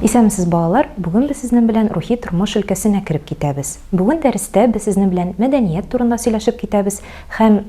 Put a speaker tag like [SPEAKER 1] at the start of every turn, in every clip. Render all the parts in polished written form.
[SPEAKER 1] Исәнмесез, балалар! Бүген без сезнең белән рухи тормыш өлкәсенә кереп китәбез. Бүген дәрестә без сезнең белән мәдәният турында сөйләшеп китәбез һәм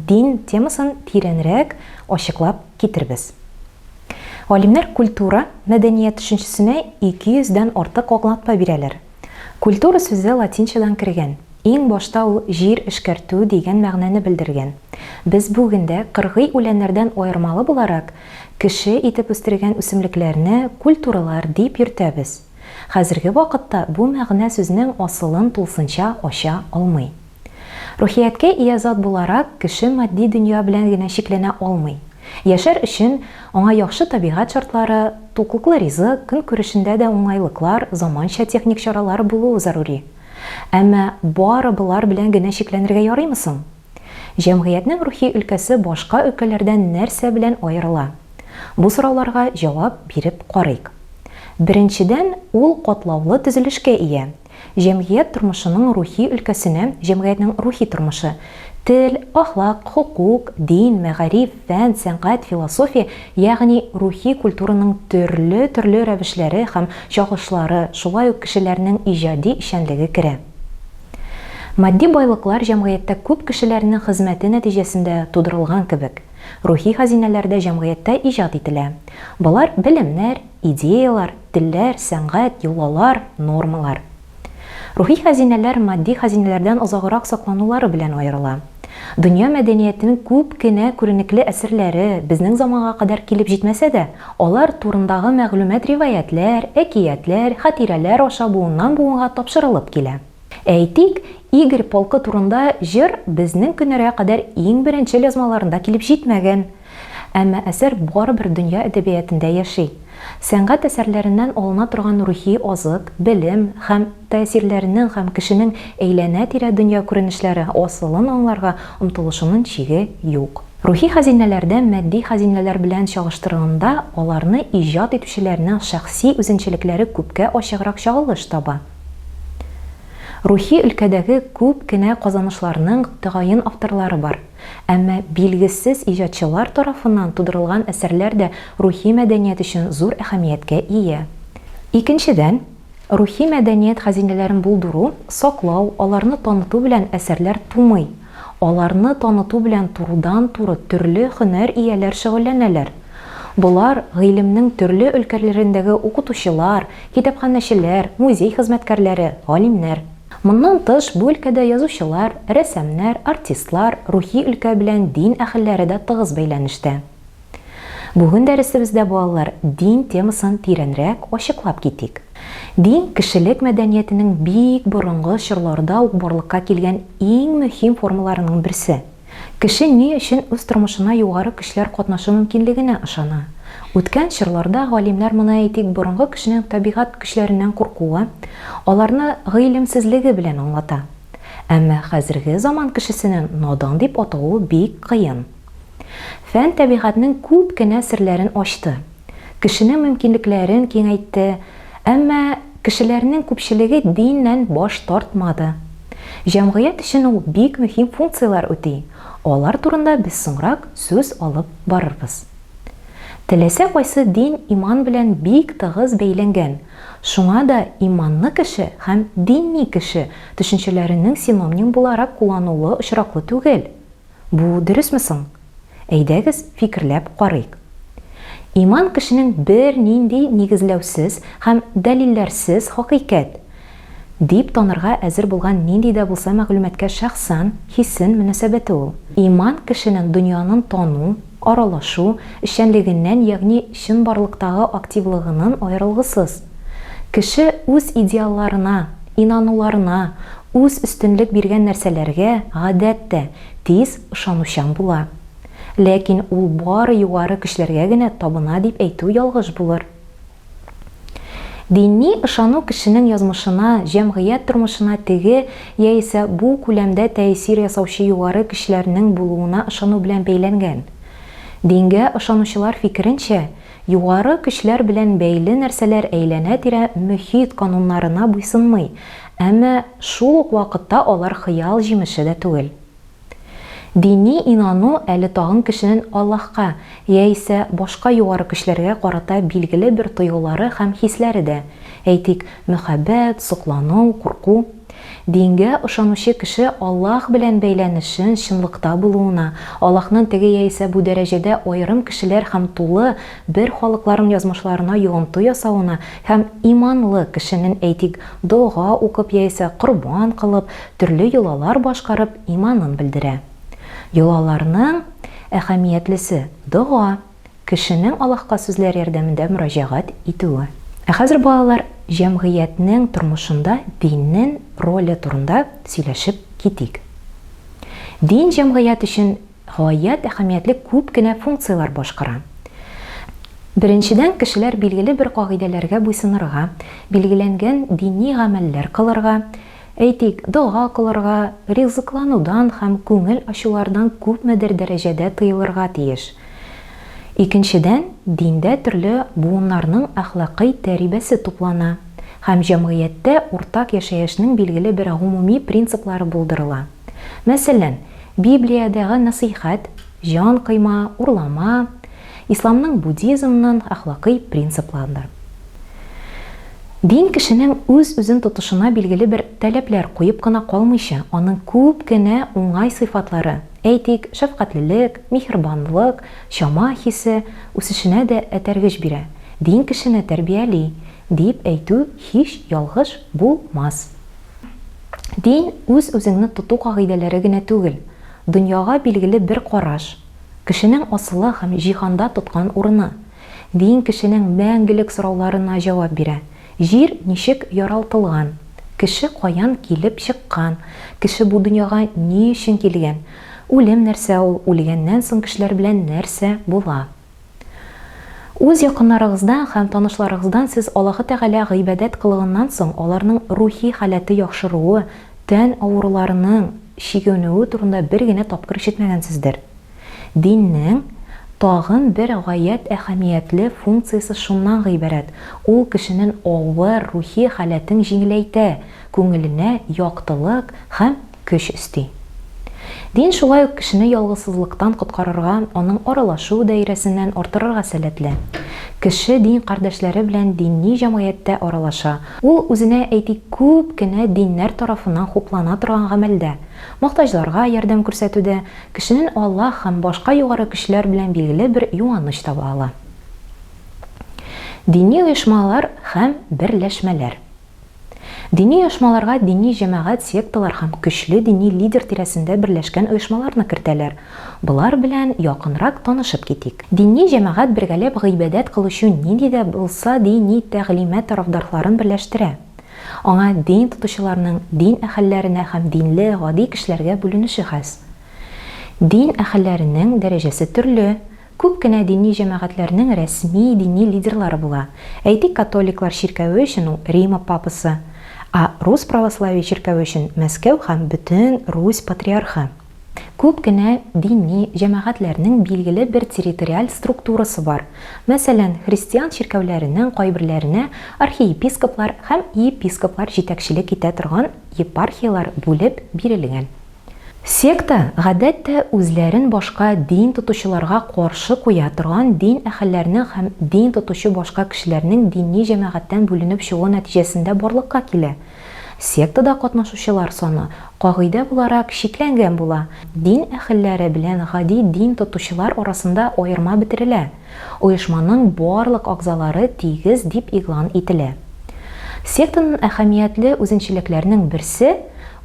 [SPEAKER 1] дин темасын тирәнрәк ачыклап китербез. Галимнәр культура, мәдәният төшенчәсенә 200 дән артык аңлатма бирәләр. Культура сүзе латинчадан кергән. Иң башта ул җир эшкәртү дигән мәгънәне белдергән. Без бүген дә, кыргый үләннәрдән аермалы буларак, кеше итеп үстергән үсемлекләрне культуралар дип йөртәбез. Хәзерге вакытта бу мәгънә сүзнең асылын тулысынча ача алмый. Рухияткә ия зат буларак, кеше матди дөнья белән генә чикләнә алмый. Яшәр өчен аңа яхшы табигать шартлары, туклыклы ризык, көнкүрешендә дә уңайлыклар, заманча техник чаралар булуы зарури. Әмма бары болар белән генә чикләнергә ярыймы соң? Җәмгыятьнең рухи өлкәсе башка өлкәләрдән нәрсә белән аерыла? Бу сорауларга җавап биреп карыйк. Беренчедән, ул катлаулы төзелешкә ия. Җәмгыять тормышының рухи өлкәсенә, җәмгыятьнең рухи тормышы, тел, ахлак, хокук, дин, мәгариф, фән, сәнгать, философия, ягъни рухи культураның төрле-төрле рәвешләре һәм чагылышлары, шулай ук кешеләрнең иҗади эшчәнлеге керә. Матди байлыклар җәмгыятьтә күп кешеләрнең хезмәте нәтиҗәсендә тудырылган кебек, рухи хәзинәләр дә җәмгыятьтә иҗат ителә. Болар, белемнәр, Идеялар, телләр, сәнгать, йолалар, нормалар. Рухи хәзинәләр матди хәзинәләрдән озаграк сакланулары белән аерыла. Дөнья мәдәниятенең күп кенә күренекле әсәрләре безнең заманга кадәр килеп җитмәсә дә, алар турындагы мәгълүмат риваятьләр, әкиятләр, хатирәләр аша буыннан-буынга тапшырылып килә. Әйтик, Игорь полкы турында җыр безнең көннәргә кадәр иң беренчел язмаларында килеп җитмәгән. Әмма әсәр барыбер дөнья әдәбиятендә яши. Сәнгать әсәрләреннән алына торган рухи азык, белем һәм тәэсирләренең һәм кешенең әйләнә-тирә дөнья күренешләре асылын аңларга омтылышының чиге юк. Рухи хәзинәләрдә матди хәзинәләр белән чагыштырганда аларны иҗат итүчеләрнең шәхси үзенчәлекләре күпкә ачыграк чагылыш таба. Рухи өлкәдәге күп кенә казанышларның тәгаен авторлары бар. Әмма билгесез иҗатчылар тарафыннан тудырылган әсәрләр дә рухи мәдәният өчен зур әһәмияткә ия. Икенчедән, рухи мәдәният хәзинәләрен булдыру, саклау, аларны таныту белән әсәрләр тумый. Аларны таныту белән турыдан-туры төрле һөнәр ияләр шөгыльләнәләр. Болар, гыйлемнең төрле өлкәләрендәге укытучылар, китапханәчеләр, музей хезмәткәрләре, галимнәр. Моннан тыш, бу өлкәдә язучылар, рәссамнар, артистлар, рухи өлкә белән дин әһелләре дә тыгыз бәйләнештә. Бүген дәресебездә, балалар, дин темасын тирәнрәк ачыклап китик. Дин, кешелек мәдәниятенең бик борынгы чорларда ук барлыкка килгән иң мөһим формаларының берсе. Кеше ни өчен үз тормышына югары көчләр катнашу мөмкинлегенә ышана? Үткән чорларда галимнәр моны, әйтик, борынгы кешенең табигать көчләреннән куркуы, аларны гыйлемсезлеге белән аңлата. Әмма хәзерге заман кешесенең надан дип аталуы бик кыен. Фән табигатьнең күп кенә серләрен ачты, кешенең мөмкинлекләрен киңәйтте, әмма кешеләрнең күпчелеге диннән баш тартмады. Җәмгыять өчен ул бик мөһим функцияләр үти, алар турында без соңрак сүз алып барырбыз. Теләсә кайсы дин иман белән бик тыгыз бәйләнгән, шуңа да иманлы кеше һәм динни кеше төшенчәләренең синоним буларак кулланылуы очраклы түгел. Бу дөресме соң? Әйдәгез, фикерләп карыйк. Иман кешенең бернинди нигезләүсез һәм дәлилләрсез хакыйкать дип танырга әзер булган нинди дә булса мәгълүматка шәхсан, хиссен мөнәсәбәте ул. Иман кешенең дөньянын тану, аралашу, эшчәнлегеннән, ягъни чынбарлыктагы активлыгынын аерылгысыз. Кеше үз идеалларына, инануларына, үз өстенлек биргән нәрсәләргә, гадәттә, тиз ышанучан була. Ләкин ул бары югары көчләргә генә табына дип әйтү ялгыш булыр. Дини ышану кешенең язмышына, җәмгыять тормышына теге яисә бу күләмдә тәэсир ясаучы югары көчләрнең булуына ышану белән бәйләнгән. Дингә ышанучылар фикеренчә, югары көчләр белән бәйле нәрсәләр әйләнә-тирә мөхит кануннарына буйсынмый, әмма шул ук вакытта алар хыял җимеше дә түгел. Дини инану әле тагын кешенен Аллаһка яисә башка югары көчләргә карата билгеле бер тойгылары һәм хисләре дә, әйтик, мөхәббәт, соклану, курку. Дингә ышанучы кеше Аллаһ белән бәйләнешен чынлыкта булуына, Аллаһнын теге яисә бу дәрәҗәдә аерым кешеләр һәм тулы бер халыкларын язмышларына йогынты ясавына һәм иманлы кешенен, әйтик, дога укып яисә корбан кылып, төрле йолалар башкарып иманын белдерә. Йолаларның әһәмиятлесе, дога. Кешенең Аллаһка сүзләр ярдәмендә мөрәҗәгать итүе. Ә хәзер, балалар, җәмгыятьнең тормышында диннен роле турында сөйләшеп китик. Дин җәмгыять өчен гаять әһәмиятле күп кенә функцияләр башкара. Беренчедән, кешеләр билгеле бер кагыйдәләргә буйсынырга, билгеләнгән дини гамәлләр кылырга, Әйтик, дога кылырга, ризыкланудан һәм күңел ачулардан күпмедер дәрәҗәдә тыелырга тиеш. Икенчедән, диндә төрле буыннарның әхлакый тәрибәсе туплана һәм җәмгыятьтә уртак яшәешнең билгеле бер гомуми принциплары булдырыла. Мәсәлән, Библиядәге нәсыйхәт, җан кыйма, урлама, Исламның, буддизмның әхлакый принципларыдыр. Дин кешенең үз-үзен тотышына билгеле бер таләпләр куеп кына калмыйча, аның күп кенә уңай сыйфатлары, әйтик, шәфкатьлелек, миһербанлык, чама хисе, үсешенә дә этәргеч бирә. Дин кешене тәрбияли, дип әйтү һич ялгыш булмас. Дин, үз-үзеңне тоту кагыйдәләре генә түгел, дөньяга билгеле бер караш, кешенең асылы һәм җиһанда тоткан урыны. Дин кешенең мәңгелек сорауларына җавап бирә, Җир ничек яралтылган? Кеше каян килеп чыккан? Кеше бу дөньяга ни өчен килгән? Үлем нәрсә ул? Үлгәннән соң кешеләр белән нәрсә була? Үз якыннарыгыздан һәм танышларыгыздан сез Аллаһы Тәгалә гыйбадәт кылганнан соң аларның рухи халәте яхшыруы, тән авыруларының чигенүе турында бер генә тапкыр ишетмәгәнсездер. Диннең тагын бер гаять әһәмиятле функциясе шуннан гыйбарәт, ул кешенен авыр рухи халәтен җиңеләйтә, күңеленә яктылык һәм көч өсти. Дин шулай ук кешене ялгызсызлыктан коткарырга, аның аралашу даирәсеннән артырырга сәләтле. Кеше дин кардәшләре белән дини җәмгыятьтә аралаша, ул үзенә, әйтик, күп кенә диннәр тарафыннан хуплана торган гамәлдә, мохтаҗларга ярдәм күрсәтүдә, Кешенен Аллаһ һәм башка югары көчләр белән билгеле бер юаныч таба ала. Дини оешмалар һәм берләшмәләр. Дини оешмаларга дини җәмәгать, секталар һәм көчле дини лидер тирәсендә берләшкән оешмаларны кертәләр. Болар белән якынрак танышып китик. Дини җәмәгать бергәләп гыйбадәт кылучы нинди дә булса дини тәгълимат тарафдарларын берләштерә. Аңа дин тотучыларның дин әһелләренә һәм динле гади кешеләргә бүленеше хас. Дин әһелләренең дәрәҗәсе төрле. Күп кенә дини җәмәгатьләрнең рәсми дини лидерлары була. Әйтик, католиклар чиркәве өчен ул Рима папасы, ә рус православие чиркәве өчен Мәскәү һәм бөтен Русь патриархы. Күп кенә дини җәмәгатьләрнең билгеле бер территориаль структурасы бар. Мәсәлән, христиан чиркәүләренең кайберләренә архиепископлар һәм епископлар җитәкчелек итә торган епархияләр бүлеп бирелгән. Секта, гадәттә, үзләрен башка дин тотучыларга каршы куя торган дин әһелләренең һәм дин тотучы башка кешеләрнең дини җәмәгатьтән бүленеп чыгуы нәтиҗәсендә барлыкка килә. Сектада катнашучылар саны, кагыйдә буларак, чикләнгән була, дин әһелләре белән гади дин тотучылар арасында аерма бетерелә, оешманың барлык агзалары тигез дип игълан ителә. Сектаның әһәмиятле үзенчәлекләренең берсе,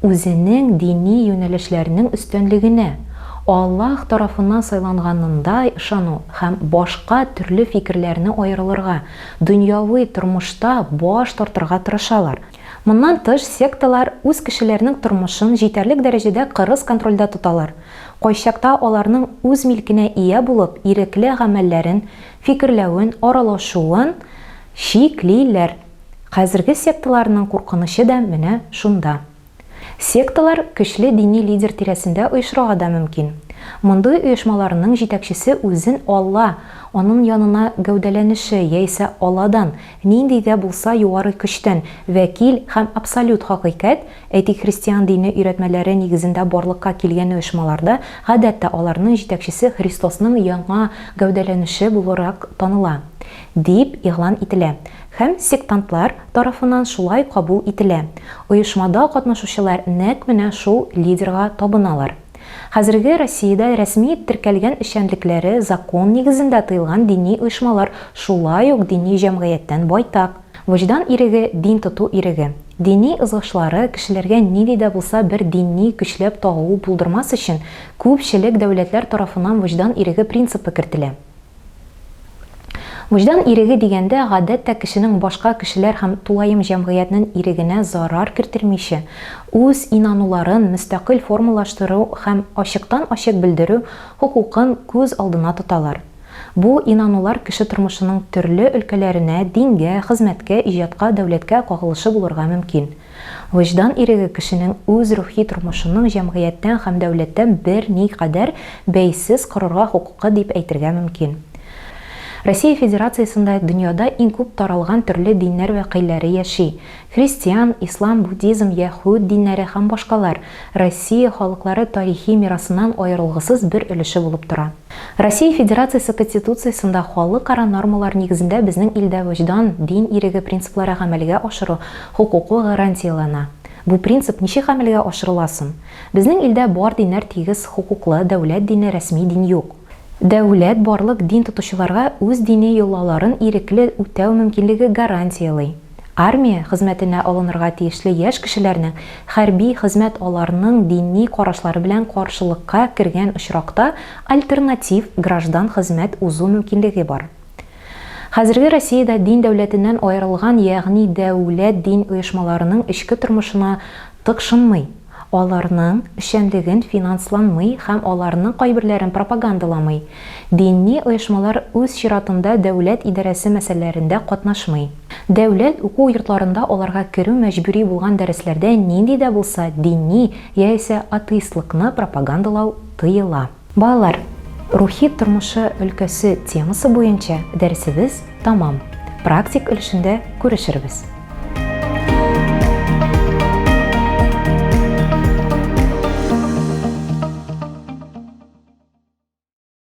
[SPEAKER 1] үзенең дини юнәлешләренең өстенлегенә, Аллаһ тарафыннан сайланганындай ышану һәм башка төрле фикерләрне аерылырга, дөньяви тормышта баш тартырга тырышалар. Моннан тыш, секталар үз кешеләренең тормышын җитәрлек дәрәҗәдә кырыс контрольдә тоталар. Кайчакта аларның үз милкенә ия булып, ирекле гамәлләрен, фикерләвен, аралашуын чиклиләр. Хәзерге секталарның куркынычы да менә шунда. Секталар көчле дини лидер тирәсендә оешырга да мөмкин. Мондый оешмаларның җитәкчесе үзен Алла, анын янына гәүдәләнеше яисә Алладан, нинди дә булса югары көчтән, вәкил һәм абсолют хакыйкать, әйтик, христиан дине өйрәтмәләре нигезендә барлыкка килгән оешмаларда, гадәттә, аларның җитәкчесе Христосның яңа гәүдәләнеше буларак таныла, дип игълан ителә һәм сектантлар тарафыннан шулай кабул ителә. Оешмада катнашучылар нәкъ менә шул лидерга табыналар. Хәзерге Россиядә рәсми теркәлгән эшчәнлекләре закон нигезендә тыелган дини оешмалар шулай ук дини җәмгыятьтән байтак. Вөҗдан иреге, дин тоту иреге. Дини ызгышлары кешеләргә нинди дә булса бер динни көчләп тагу булдырмас өчен, күпчелек дәүләтләр тарафыннан вөҗдан иреге принципы кертелә. Вөҗдан иреге дигәндә, гадәттә кешенең башка кешеләр һәм тулаем җәмгыятьнең ирегенә зарар кертермичә, үз инануларын мөстәкыйль формалаштыру һәм ачыктан-ачык белдерү хокукын күз алдына тоталар. Бу инанулар кеше тормышының төрле өлкәләренә, дингә, хезмәткә, иҗатка, дәүләткә кагылышы булырга мөмкин. Вөҗдан иреге кешенең үз рухи тормышының җәмгыятьтән һәм дәүләттән берникадәр бәйсез корырга хокукы дип әйтергә мөмкин. Россия Федерациясендә дөньяда иң күп таралган төрле диннәр вәкилләре яши. Христиан, ислам, буддизм, яһүд диннәре һәм башкалар Россия халыклары тарихи мирасыннан аерылгысыз бер өлеше булып тора. Россия Федерациясе Конституциясендә халыкара нормалар нигезендә безнең илдә вөҗдан, дин иреге принциплары гамәлгә ашыру хокукы гарантияләнә. Бу принцип ничек гамәлгә ашырыла соң? Безнең илдә бар диннәр тигез хокуклы, дәүләт дине, рәсми дин юк. Дәүләт барлык дин тотучыларга үз дини йолаларын ирекле үтәү мөмкинлеге гарантияли. Армия хезмәтенә алынырга тиешле яшь кешеләрнең хәрби хезмәт аларның дини карашлары белән каршылыкка кергән очракта альтернатив граждан хезмәт узу мөмкинлеге бар. Хәзерге Россиядә дин дәүләтеннән аерылган, ягъни дәүләт дин оешмаларының эчке тормышына тыкшынмый, аларның эшчәнлеген финансланмый һәм аларның кайберләрен пропагандаламый. Дини оешмалар үз чиратында дәүләт идарәсе мәсьәләләрендә катнашмый. Дәүләт уку йортларында аларга керү мәҗбүри булган дәресләрдә нинди дә булса дини яисә атеистлыкны пропагандалау тыела. Балалар, рухи тормышы өлкәсе темасы буенча дәресебез тамам. Практик өлешендә күрешербез.